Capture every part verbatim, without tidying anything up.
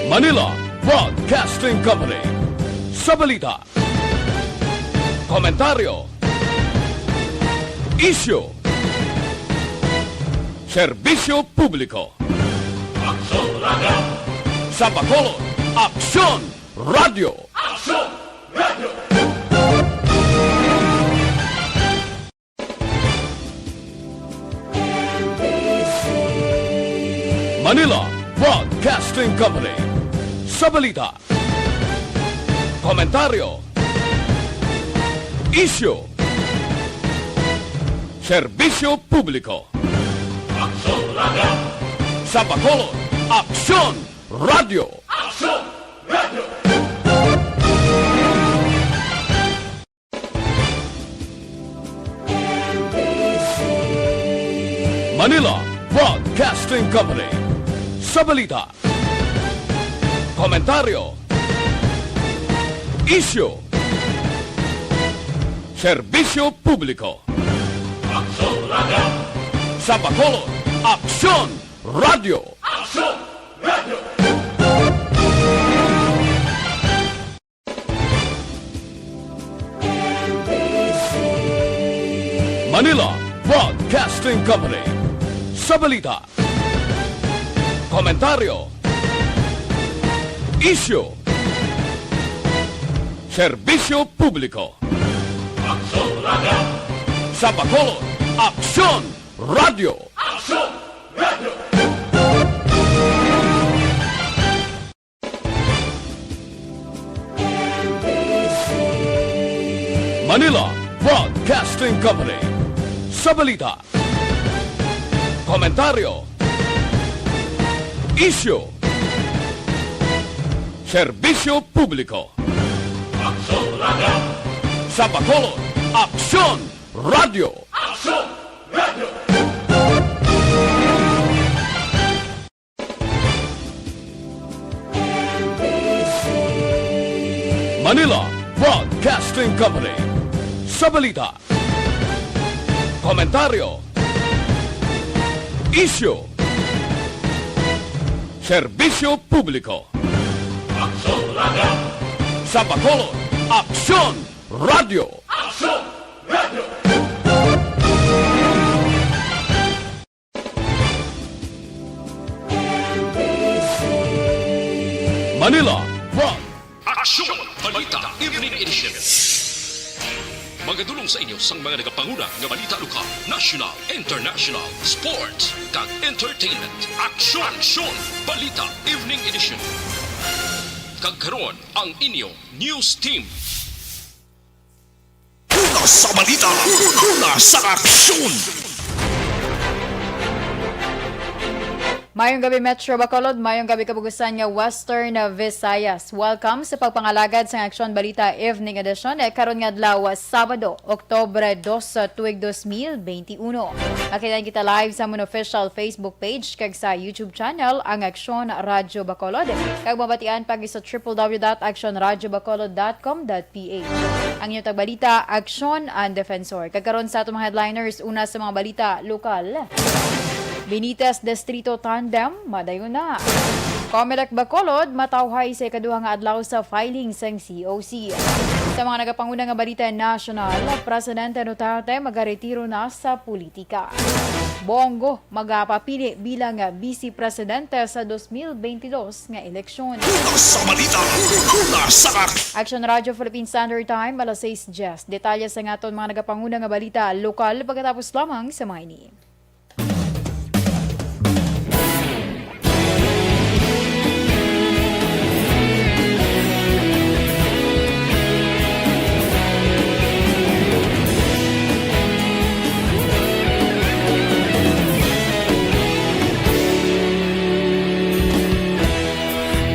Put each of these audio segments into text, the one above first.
Manila Broadcasting Company. Sa balita, komentaryo, isyu, serbisyo publiko. Aksyon Radio! Sa Bacolod, Aksyon Radio! Aksyon Radio! Manila Broadcasting Company. Sa balita, komentaryo, isyu, serbisyo publiko. Aksyon Radio! Sa Bacolod, Aksyon Radio! Aksyon Radio! Manila Broadcasting Company. Sa balita, komentaryo, isyu, serbisyo publiko. Aksyon Radio! Sa Bacolod, Aksyon Radio! Aksyon Radio! Manila Broadcasting Company. Sa balita, komentaryo, isyu, serbisyo publiko. Aksyon Radio! Sa Bacolod, Aksyon Radio! Aksyon Radio! Manila Broadcasting Company. Sa balita, komentaryo, isyu, serbisyo publiko. Aksyon Radio! Sa Bacolod, Aksyon Radio! Aksyon Radio! Manila Broadcasting Company. Sa balita, komentaryo, isyu, serbisyo publiko. Aksyon Radio! Sa Bacolod, Aksyon Radio! Aksyon Radio! Manila Broad. Aksyon! Balita Evening Edition. Magadulong sa inyo sang mga nagapanguna nga balita lokal, national, international, sports, kag entertainment. Aksyon! Aksyon! Balita Evening Edition. Kag karon, ang inyo news team. Una sa balita, una sa aksyon. Mayong gabi, Metro Bacolod. Mayong gabi, kabugusan nga Western Visayas. Welcome sa pagpangalagad sang Aksyon Balita Evening Edition, eh, karon nga adlaw, Sabado, Oktubre dos, sa tuig dos mil benti uno. Makita kita live sa amon official Facebook page kag sa YouTube channel, ang Aksyon Radyo Bacolod. Kag mabatian pa sa triple W dot aksyon radyo bacolod dot com dot P H. Ang inyong tagbalita, Aksyon and Defensor. Kag karon sa atong mga headliners, una sa mga balita lokal. Benitez Distrito Tandem, madayon na. Comelec Bacolod, matawhay sa ikaduha nga adlaw sa filing sang C O C. Sa mga nagapanguna nga balita nasyonal, Presidente Duterte magaretiro na sa politika. Bong Go magapapili bilang Vice Presidente sa dos mil benti dos nga eleksyon. Una sa balita, una sa ak- Action Radio Philippine Standard Time, alas sais diyes. Detalye sa aton mga nagapanguna nga balita lokal pagkatapos lamang sa mga ini.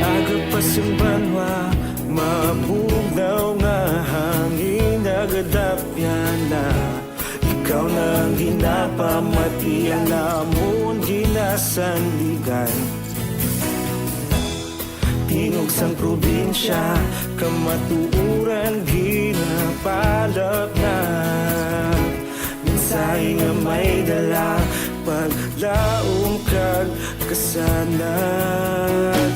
Aga pa sing banwa, mabugnaw nga hangin, nagadapyan na. Ikaw na ang ginapamatian namon ginasandigan. Tingog sang probinsya, kamatuoran ginapalapnat. Mensahe nga may dala, paglaom kag kasanag.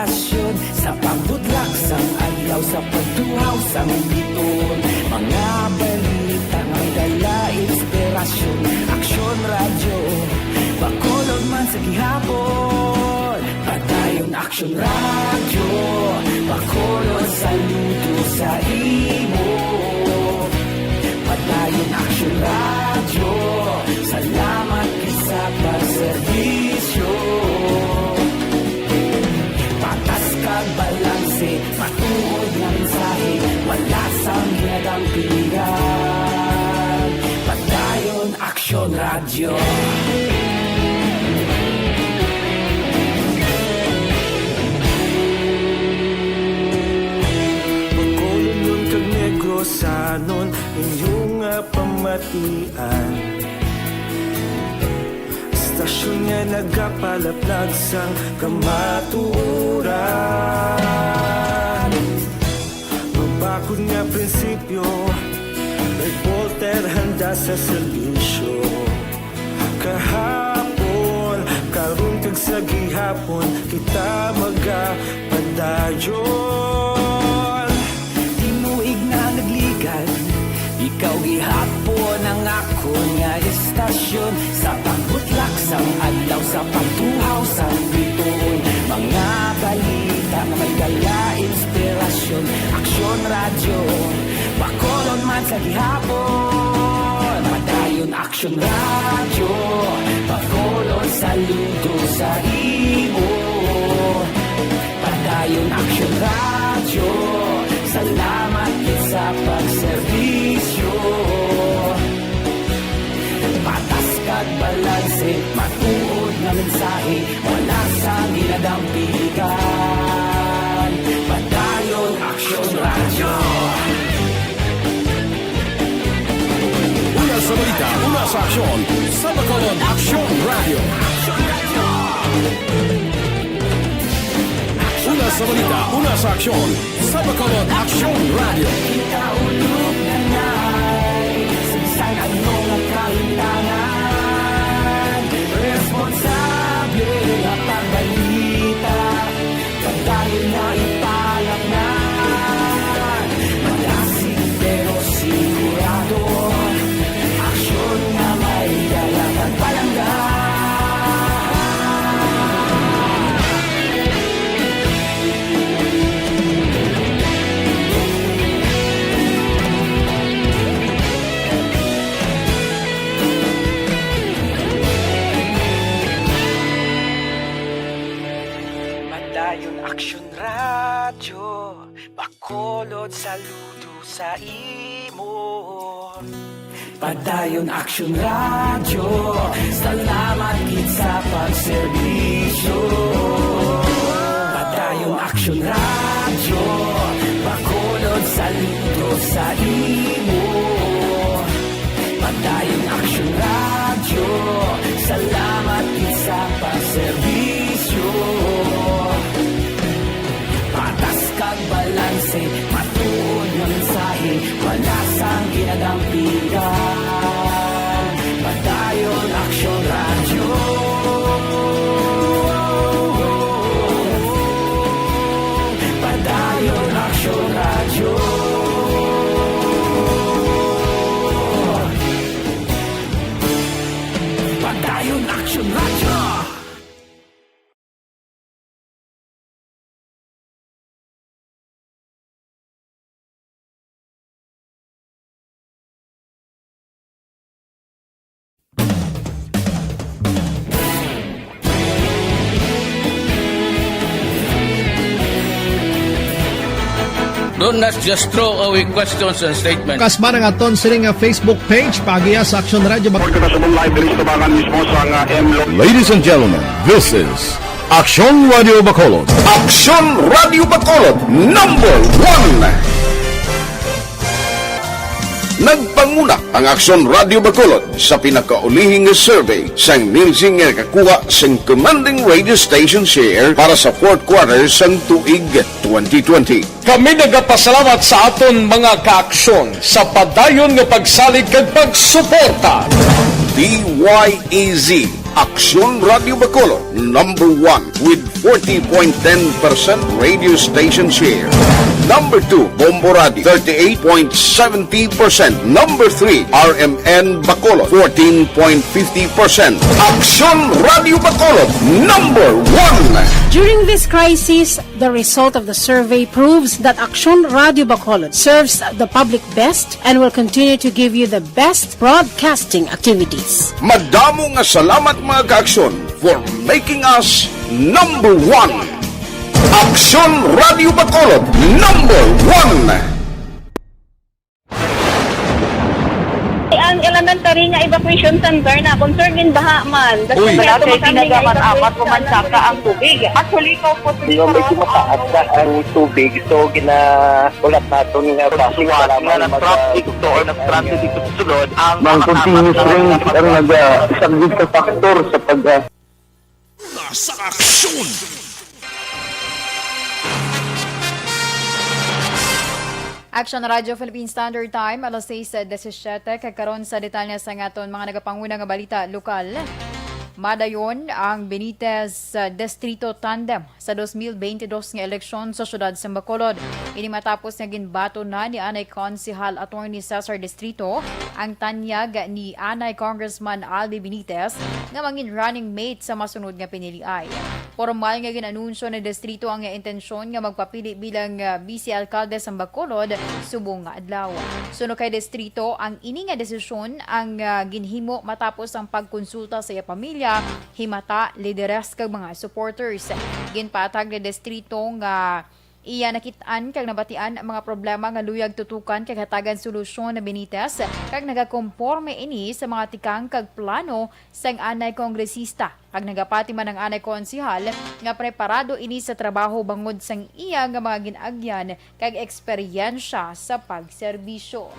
Sa pagbudlak sang adlaw, sa pagtuhaw sang bituon, mga balita nga may dala inspirasyon. Aksyon Radyo, Bacolod man sa gihapon. Padayon Aksyon Radyo, Bacolod, saludo sa imo. Padayon Aksyon Radyo, salamat gid sa pagserbisyo. Patas kag balanse, matuod nga mensahe, wala sang ginadampigan. Padayon Aksyon Radyo. Bacolodnon kag Negrosanon, inyo nga pamatian. Istasyon nga nagapalaplag sang kamatuoran. Mabakod nga prinsipyo, reporter handa sa serbisyo. Kahapon, karon kag sa gihapon, kita magapadayon. Tinuig na nagligad, ikaw gihapon ang akon nga istasyon. Sa pagbutlak sang adlaw, sa pagtuhaw sang bituon, mga balita nga may dala inspirasyon. Aksyon Radyo, Bacolod man sa gihapon. Padayon Aksyon Radyo, Bacolod, saludo sa imo. Padayon Aksyon Radyo, salamat gid sa pagserbisyo. Patas kag balanse, matuod nga mensahe, wala sang ginadampigan. Padayon Aksyon Radyo. Una sa balita, una sa aksyon, sa Bacolod Aksyon Radyo. Una sa balita, una sa aksyon, sa Bacolod Aksyon Radyo. Kita ulog na nay, sa bisan ano nga kalimtangan, responsable nga pagbalita. Padayon na ipalapnan, malasig pero sigurado. Aksyon nga may dala kag palangga. Padayon Aksyon Radyo, Bacolod, saludo sa imo. Padayon Aksyon Radyo, salamat gid sa pagserbisyo. Padayon Aksyon Radyo, Bacolod, saludo sa imo. Padayon Aksyon Radyo, salamat gid sa pagserbisyo. Patas kag balanse, matuod nga mensahe, wala sang ginadampigan. Padayon Aksyon Radyo. Padayon Aksyon Radyo. Padayon Aksyon Radyo. Don't not just throw away questions and statements. Kasba na nga aton sini nga Facebook page, paagiha sa Aksyon Radyo Bac- Report ka sa subong live diri sa tubangan mismo sa nga M Lo- Ladies and gentlemen, this is Aksyon Radyo Bacolod. Aksyon Radyo Bacolod, number one. Nagpanguna ang Aksyon Radyo Bacolod sa pinakaulihing nga survey sang Nielsen nga nakakuha sang commanding radio station share para sa fourth quarter sang tuig twenty twenty. Kami nagapasalamat sa aton mga kaaksyon sa padayon nga pagsalig kag pagsuporta. D Y E Z Aksyon Radio Bacolod, number one with forty point ten percent radio station share. Number two, Bombo Radio, thirty-eight point seventy percent. Number three, R M N Bacolod, fourteen point fifty percent. Aksyon Radio Bacolod, number one. During this crisis, the result of the survey proves that Aksyon Radio Bacolod serves the public best and will continue to give you the best broadcasting activities. Madamo nga salamat, mga ka-Aksyon, for making us number one. Aksyon Radio Bacolod, number one. Ang elementary nga evacuation center na concern din baha man. Uy. Wala kay tinaga man amat ko man saka ang tubig. Actually, ko po. Di ba, medyo mataas na ang tubig, so ginaulat naton nga basi wala nga man nag-traffic to or nag-transit dito sa sulod ang Ang continuous rain ang nagasaglit sa factor sa pag, ah, Sa aksyon. Action Radio Philippine Standard Time, alas sais disisiete. Kag karon sa detalye sa nga aton mga nagapanguna nga balita lokal. Madayon ang Benitez, uh, Distrito Tandem sa dos mil bentidós nga eleksyon sa siyudad sa Bacolod. Ini matapos nga ginbaton na ni anay Konsehal Attorney Cesar Distrito ang tanyag ni anay Congressman Albi Benitez nga mangin running mate sa masunod nga piniliay. Pormal nga gin-anunsyo ni Distrito ang iya intensyon nga magpapili bilang, ah, bise alkalde sa Bacolod subong nga adlaw. Suno kay Distrito, ang ini nga desisyon ang, ah, ginhimo matapos ang pagkonsulta sa iya pamilya, himata, lideres kag mga supporters. Ginpatag ni Distrito nga iya nakit-an kag nabatian ang mga problema nga luyag tutukan kag hatagan solusyon na Benitez, kag nagakomporme ini sa mga tikang kag plano sang anay kongresista, kag nagapati man ang anay konsehal nga preparado ini sa trabaho bangod sang iya nga mga gin-agyan kag eksperyensya sa pagserbisyo.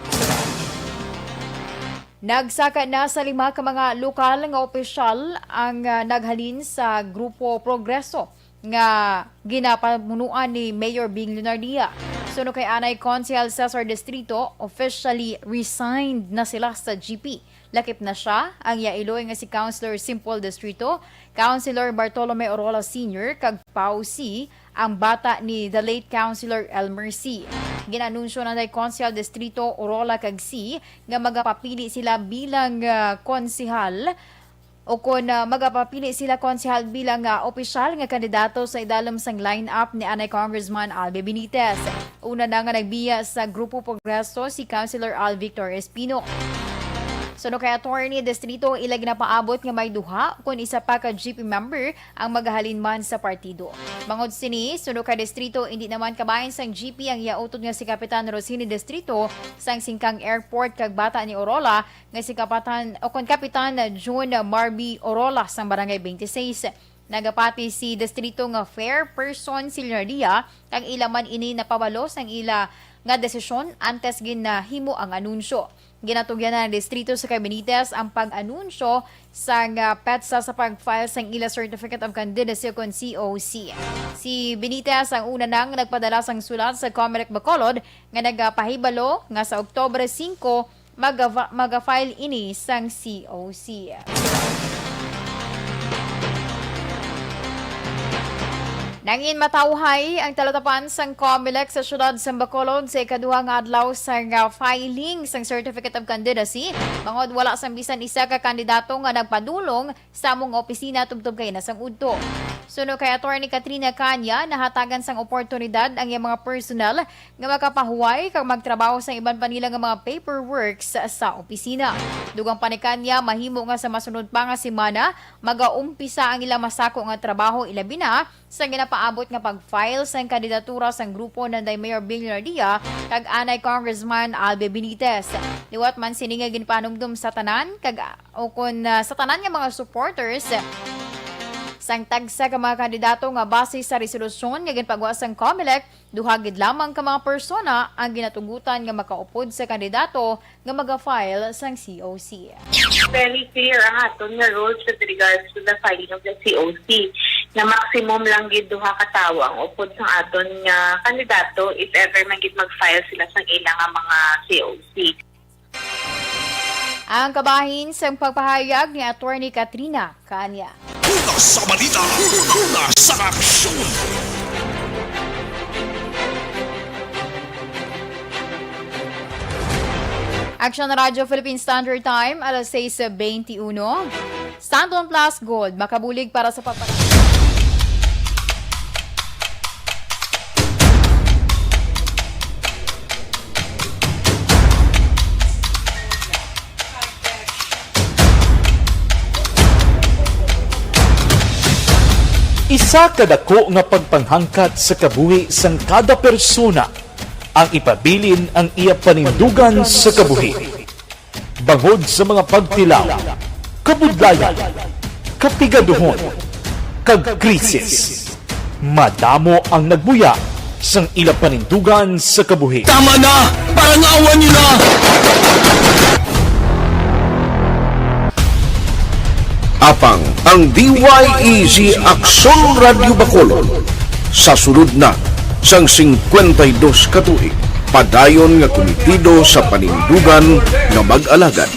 Nagsaka na sa lima ka mga lokal nga opisyal ang, ah, naghalin sa Grupo Progreso nga ginapamunuan ni Mayor Bing Leonardia. Suno kay anay Konsehal Cesar Distrito, officially resigned na sila sa G P. Lakip na sia, ang iya iloy nga si Councilor Simple Distrito, Councilor Bartolome Orola Senior, kag Pau C, ang bata ni the late Councilor Elmer C. Gin-anunsyo na ni Konsehal Distrito Orola kag C nga magapapili sila bilang, ah, konsehal o kon, ah, magapapili sila konsehal bilang, ah, opisyal nga kandidato sa idalom sang line-up ni anay Congressman Albi Benitez. Una na nga nagbiya sa Grupo Progreso si Councilor Al Victor Espino. Suno kay Attorney Distrito, ila ginapaabot nga may duha kon isa pa ka G P member ang magahalin man sa partido. Bangod sini, suno kay Distrito, indi naman kabahin sang G P ang iya utod nga si Kapitan Rosini Distrito sang Singkang Airport kag bata ni Orola nga si Kapatan, o kon Kapitan June Marby Orola sang Barangay twenty-six. Nagapati si Distrito nga fair person si Leonardia, kag ila man ini napabalo sang ila nga desisyon antes ginahimo ang anunsyo. Ginatugyan na ng Distrito sa Kabinites ang pag-anunsyo sang, ah, petsa sa pag-file sang ila Certificate of Candidacy o kon C O C. Si Benitez ang una nang nagpadala sang sulat sa Comelec Bacolod nga nagapahibalo nga sa Oktubre singko, magava-, maga-file ini sang C O C. Nangin matawhay ang talatapan sang Comelec sa siyudad sang Bacolod sa ikaduha nga adlaw sang, ah, filing sang Certificate of Candidacy, bangod wala sang bisan isa ka kandidato nga nagpadulong sa among opisina tubtob kay na sang udto. Suno kay Attorney Katrina Canya, nahatagan sang oportunidad ang iyang mga personnel nga makapahuway kag magtrabaho sa iban pa nila nga mga paperworks sa opisina. Dugang pa ni Canya, mahimo nga sa masunod pa nga semana, magaumpisa ang ilang masako nga trabaho, ilabi na sa ginapaabot nga pag-file sang kandidatura sang grupo nanday Mayor Bing Leonardia kag anay Congressman Albi Benitez. Liwat man sini nga ginpanumdum sa tanan kag o kon, ah, sa tanan nga mga supporters sang tagsa ka mga kandidato nga base sa resolusyon nga ginpagwa sang Comelec, duha gid lamang ka mga persona ang ginatugutan nga makaupod sa kandidato nga maga-file sang C O C. Very clear ang aton nga rules with regards to the filing of the C O C, na maximum lang gid duha ka tawo ang upod sang aton nga kandidato if ever man gid mag-file sila sang ila nga mga C O C. Ang kabahin sang pagpahayag ni Attorney Katrina Caña. Una sa balita, una sa aksyon. Aksyon Radyo Philippine Standard Time, alas sais beintiuno. Standon Plus Gold, makabulig para sa pagpa- Isa ka dako nga pagpanghangkat sa kabuhi sang kada persona ang ipabilin ang iya panindugan sa kabuhi. Bangod sa mga pagtilaw, kabudlayan, kapigaduhon, kag krisis, madamo ang nagbuya sang ila panindugan sa kabuhi. Tama na! Parangawan niyo na! Apang ang D Y E Z Aksyon Radyo Bacolod sa sulod na sang singkwenta y dos ka tuig, padayon nga kumitido sa panindugan nga mag-alagad.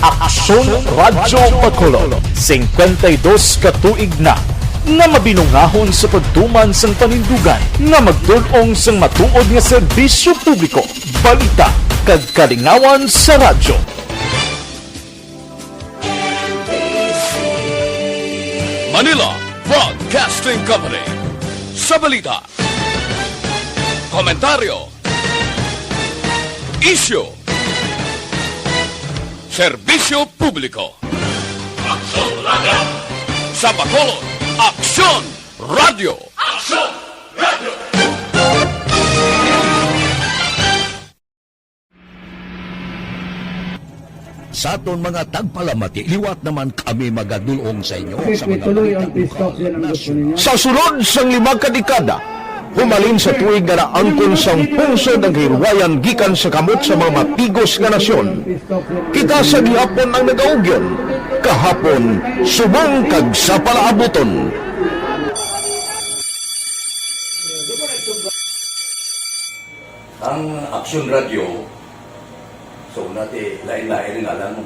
Aksyon Radyo Bacolod, singkwenta y dos ka tuig na nga mabinungahon sa pagtuman sang panindugan nga magdul-ong sang matuod nga serbisyo publiko, balita, kag kalingawan sa radyo. Manila Broadcasting Company. Sa balita, komentaryo, isyu, serbisyo publiko. Aksyon Radyo. Sa Bacolod, Aksyon Radyo. Aksyon Radyo. Sa aton mga tagpalamati, liwat naman kami magadul-ong sa inyo sa mga balita lokal, nasyonal. Sa sulod sang lima ka dekada, humalin sa tuig nga naangkon sang pungsod ang kahilwayan gikan sa kamot sa mga matigos nga nasyon. Kita sa gihapon ang nagaugyon, kahapon, subong kag sa palaabuton. Ang Aksyon Radyo, so, nati, lain-lain ang ngalan mo.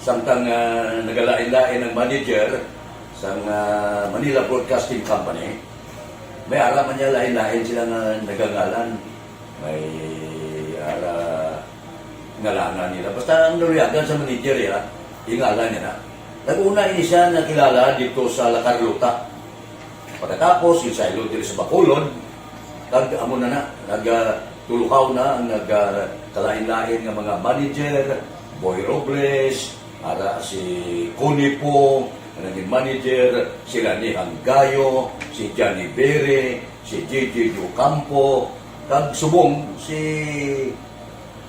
Samtang, ah, nagalain-lain ang manager sang, ah, Manila Broadcasting Company, may ara man niya lain-lain sila nga nagangalan. May ara ngalanan nila. Basta ang naluyagan sa manager, ya, ingalan niya na. Nag-una ini siya nakilala dito sa La Carlota. Pagkatapos, ginsaylo diri sa Bacolod, kag amo na na, nag, ah, tulukaw na ang nag, ah, kalain-lain nga mga manager, Boy Robles, ara si Connie Pong, nga naging manager, si Rani Hanggayo, si Johnny Bere, si J J Ocampo, kag subong si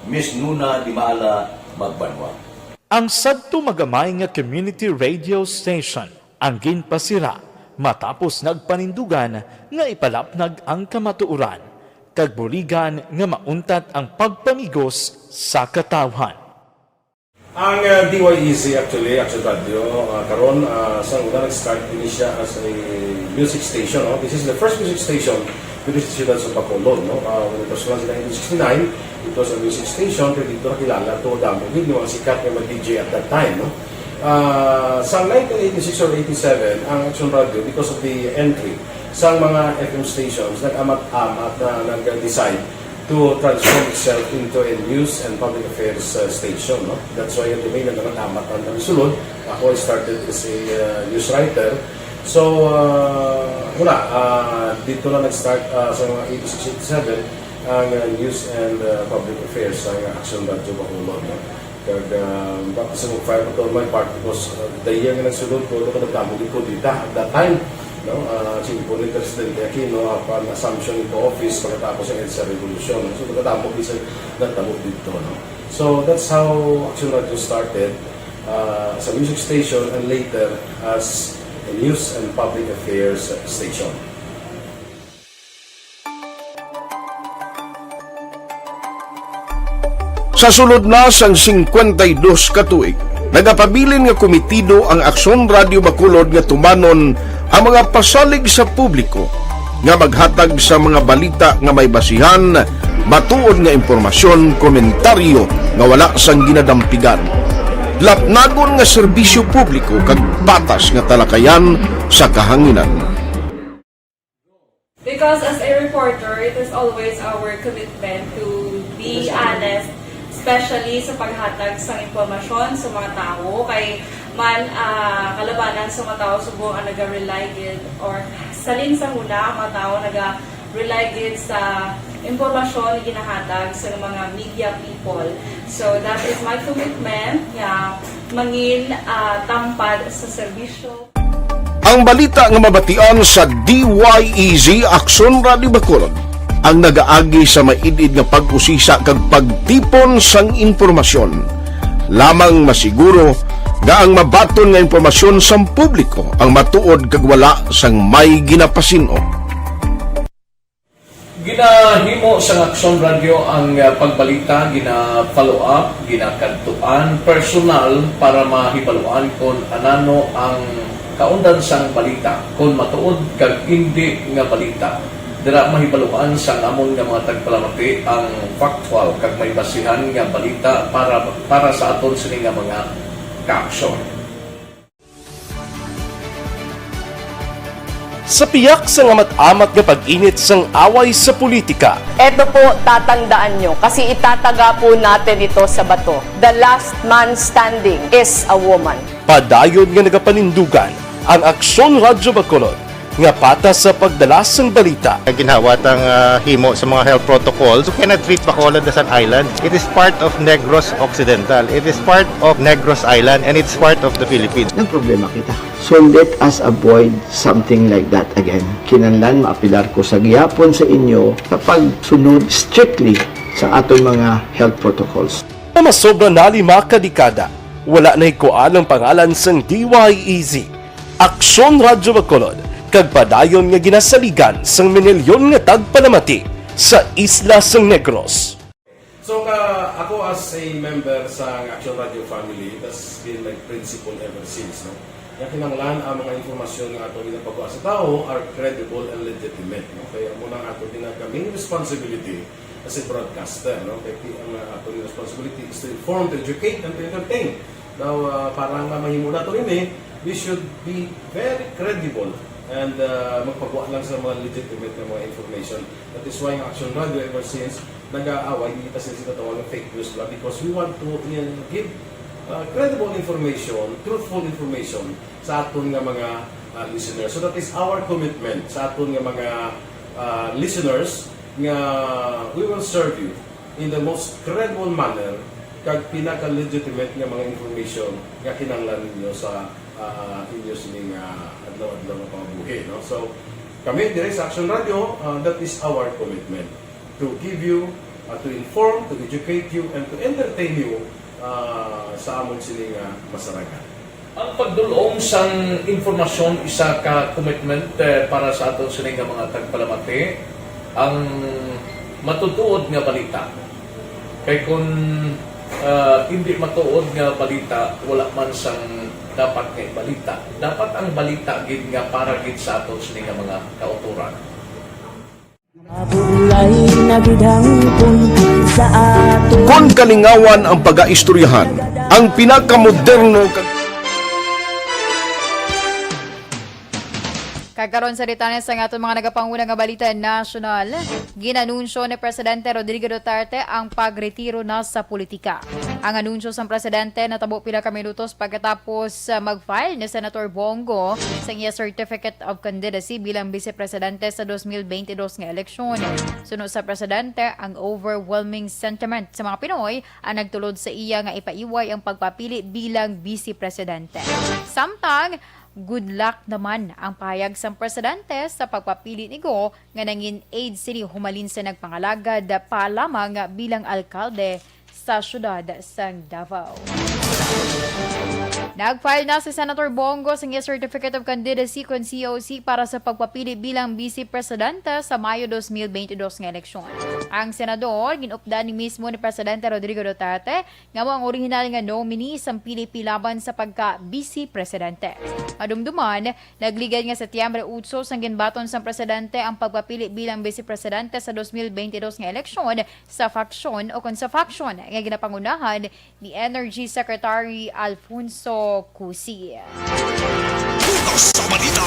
Miss Nuna Dimala Magbanwa. Ang sadto magamay nga community radio station ang ginpasira matapos nagpanindugan nga ipalapnag ang kamatuoran kag buligan nga mauntat ang pagpamigos sa katawhan. Ang, ah, D Y E Z actually, Action Radio, ah, karon, ah, sang una nag-start ini siya as a music station, no? This is the first music station diri sa siyudad sa Bacolod, no? Ah, when it was launched in nineteen sixty-nine, it was a music station, kay dito nakilala to, damo gid yung mga sikat nga mga D J at that time, no? Ah, sa nineteen eighty-six or eighty-seven, ang Action Radio, because of the entry sa mga F M stations, nag-amat-amat na nag-decide to transform itself into a news and public affairs, uh, station, no? That's why at the main nag-amat-amat ang sulod. Ako, I started as a, uh, news writer. So, uh, wala, uh, dito na nag-start, uh, sa mga eighty-six, eighty-seven, ang, uh, news and, uh, public affairs, ang Action Radio Bacolod, no? Kag, ah, baka sa mag-file pa to my part because, ah, the year nga nagsulod ko, ito kadagdamo gid ko dita at that time, no? Ah, siyempre ni Presidente Aquino, ah, upon assumption into office pagkatapos ng EDSA Revolution, no? So, kadagdamo gid sa natabo dito, no? So, that's how Action Radio started, ah, as a music station and later as a news and public affairs station. Sa sulod na sang singkwenta y dos ka tuig, nagapabilin nga kumitido ang Aksyon Radio Bacolod nga tumanon ang mga pasalig sa publiko, nga maghatag sa mga balita nga may basihan, matuod nga impormasyon, komentaryo nga wala sang ginadampigan. Lapnagon nga serbisyo publiko kag patas nga talakayan sa kahanginan. Because as a reporter, it is always our commitment to be honest, especially sa paghatag sang impormasyon sa mga tawo, kay man ah, kalabanan sa mga tawo subong ang naga-rely gid or salin sa huna ang mga tawo naga-rely gid sa impormasyon nga ginahatag sa mga media people. So that is my commitment nga mangin ah, tampad sa serbisyo. Ang balita nga mabatian sa D Y E Z Aksyon Radio Bacolod ang nagaagi sa maid-id nga pag-usisa kag pagtipon sang impormasyon. Lamang masiguro nga ang mabaton nga impormasyon sang publiko ang matuod kag wala sang may ginapasin-o. Ginahimo sang Aksyon Radio ang ah, pagbalita, gina-follow up, ginakadtuan personal para mahibaluan kon anano ang kaundan sang balita, kon matuod kag indi nga balita. Dira mahibaluan sang amon nga mga tagpalamati ang factual kag may basihan nga balita para para sa aton sini nga mga kaaksyon. Sa piyak sang amat-amat nga pag-init sang away sa politika, Eto po, tatandaan nyo, kasi itataga po natin ito sa bato. The last man standing is a woman. Padayon nga nagapanindugan ang Aksyon Radyo Bacolod nga patas sa pagdala sang balita. Ginhawa tang ah, himo sa mga health protocols. You cannot treat Bacolod as an island. It is part of Negros Occidental. It is part of Negros Island and it's part of the Philippines. Nagproblema kita. So let us avoid something like that again. Kinahanglan maapilar ko sa gihapon sa inyo sa pagsunod strictly sa aton mga health protocols. Nga masobra na lima ka dekada, wala nahikuan ang pangalan sang D Y E Z, Aksyon Radyo Bacolod, kag padayon nga ginasaligan sang minilyon nga tagpalamati sa isla sang Negros. So ka ako as a member sa Action Radio family, that's been my principle ever since, no? Nga kinahanglan ang mga impormasyon nga ato ginapagwa sa tawo are credible and legitimate, no? Kaya mo na ato ginagaming responsibility as a broadcaster, no? Kaya ki- ang uh, ato responsibility is to inform, to educate, and to entertain. Now, uh, para nga mahimo nato ini, we should be very credible and uh, magpagwa lang sa mga legitimate nga mga information. That is why ang Action Radio ever since nag-aaway kita sa ginatawag nga fake news lang because we want to uh, give uh, credible information, truthful information sa aton nga mga uh, listeners. So that is our commitment sa aton nga mga uh, listeners nga we will serve you in the most credible manner kag pinaka-legitimate nga mga information nga kinahanglan ninyo sa uh, inyo sining uh, adlaw-adlaw nga pangabuhi, no? So kami dire sa Action Radio, uh, that is our commitment to give you, uh, to inform, to educate you, and to entertain you uh, sa amon sini nga masarangan. Ang pagdul-ong sang impormasyon isa ka commitment eh, para sa aton sini nga mga tagpalamati, ang matutuod nga balita. Kay kun ah, hindi matuod nga balita, wala man sang dapat nga ibalita. Dapat ang balita gid nga para gid sa aton sini nga mga kautoran. Mabulay na gid hangpon sa ato. Kon kalingawan ang pagaistoryahan, ang pinakamoderno kag Kag karon sa detalye sang aton mga nagapanguna nga balita nasyonal, ginanunsyo ni Presidente Rodrigo Duterte ang pagretiro na sa politika. Ang anunsyo sang presidente natabo pila ka minutos pagkatapos ah, mag-file ni Senator Bong Go sang iya Certificate of Candidacy bilang Vice Presidente sa dos mil bente dos nga eleksyon. Suno sa presidente, ang overwhelming sentiment sa mga Pinoy ang nagtulod sa iya nga ipaiway ang pagpapili bilang Vice Presidente. Samtang, good luck naman ang pahayag sang presidente sa pagpapili ni Go nga nangin aide sini humalin sa nagpangalagad pa lamang bilang alkalde sa siyudad sang Davao. Nag-file na si Senator Bong Go sang iya Certificate of Candidacy kon C O C para sa pagpapili bilang Vice Presidente sa Mayo dos mil bente dos nga eleksyon. Ang senador ginupdan ni mismo ni Presidente Rodrigo Duterte nga amo ang orihinal nga nominee sang P D P laban sa pagka-Vice Presidente. Madumduman, nagligad nga Setyembre otso sang ginbaton sang presidente ang pagpapili bilang Vice Presidente sa dos mil bente dos nga eleksyon sa faksyon o kon sa faction nga ginapangunahan ni Energy Secretary Alfonso Cusi. Una sa balita,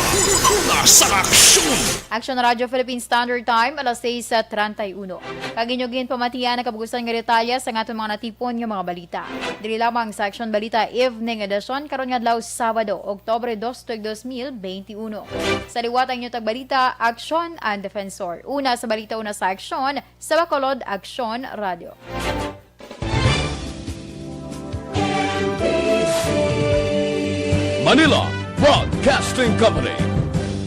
una sa aksyon. Aksyon Radyo Philippine Standard Time, alas sais treinta y uno. Kag inyo ginpamatian ang kabugusan nga detalye sa aton mga natipon nga mga balita. Diri lamang sa Aksyon Balita Evening Edition karon nga adlaw, Sabado, Oktubre dos, tuig dos mil bente uno. Sa liwat ang inyo tagbalita, Aksyon and Defensor. Una sa balita, una sa aksyon, sa Bacolod Aksyon Radyo. Manila Broadcasting Company.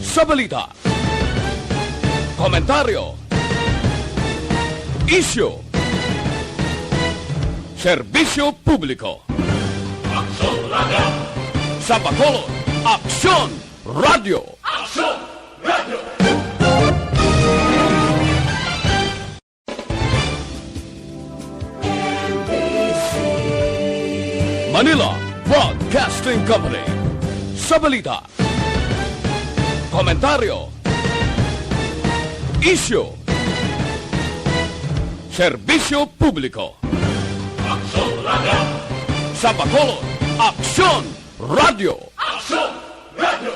Sa balita, komentaryo, isyu, serbisyo publiko. Aksyon Radyo. Sa Bacolod, Aksyon Radyo. Aksyon Radyo. Manila Broadcasting Company. Sa balita, komentaryo, isyu, serbisyo publiko. Aksyon Radyo. Sa Bacolod, Aksyon Radyo. Aksyon Radyo.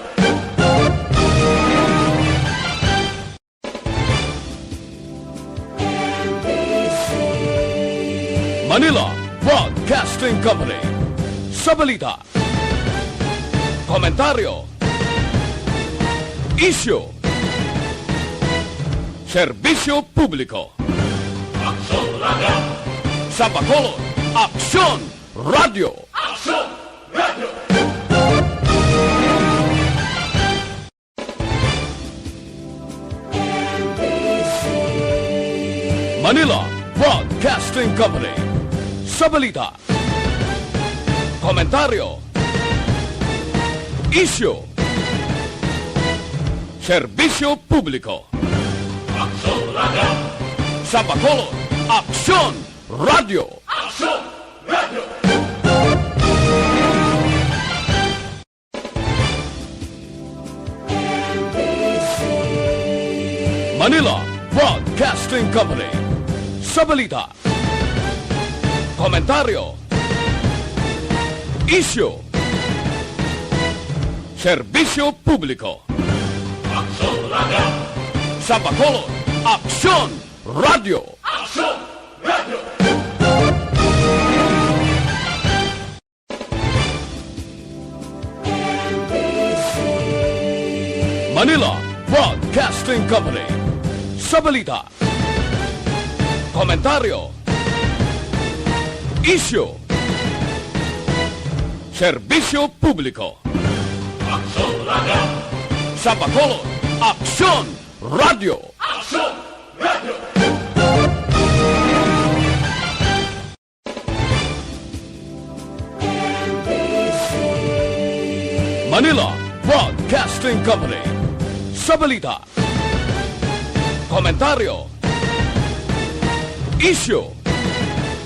Manila Broadcasting Company. Sa balita, komentaryo, isyu, serbisyo publiko. Aksyon Radyo. Sa Bacolod, Aksyon Radyo. Aksyon Radyo. Manila Broadcasting Company. Sa balita, komentaryo, isyu, serbisyo publiko. Aksyon Radyo. Sa Bacolod, Aksyon Radyo. Aksyon Radyo. Manila Broadcasting Company. Sa balita, komentaryo, isyu, serbisyo publiko. Aksyon Radyo. Sa Bacolod, Aksyon Radyo. Aksyon Radyo. Manila Broadcasting Company. Sa balita, komentaryo, isyu, serbisyo publiko. Aksyon Radyo. Sa Bacolod, Aksyon Radyo. Aksyon Radyo. Manila Broadcasting Company. Sa balita, komentaryo, isyu,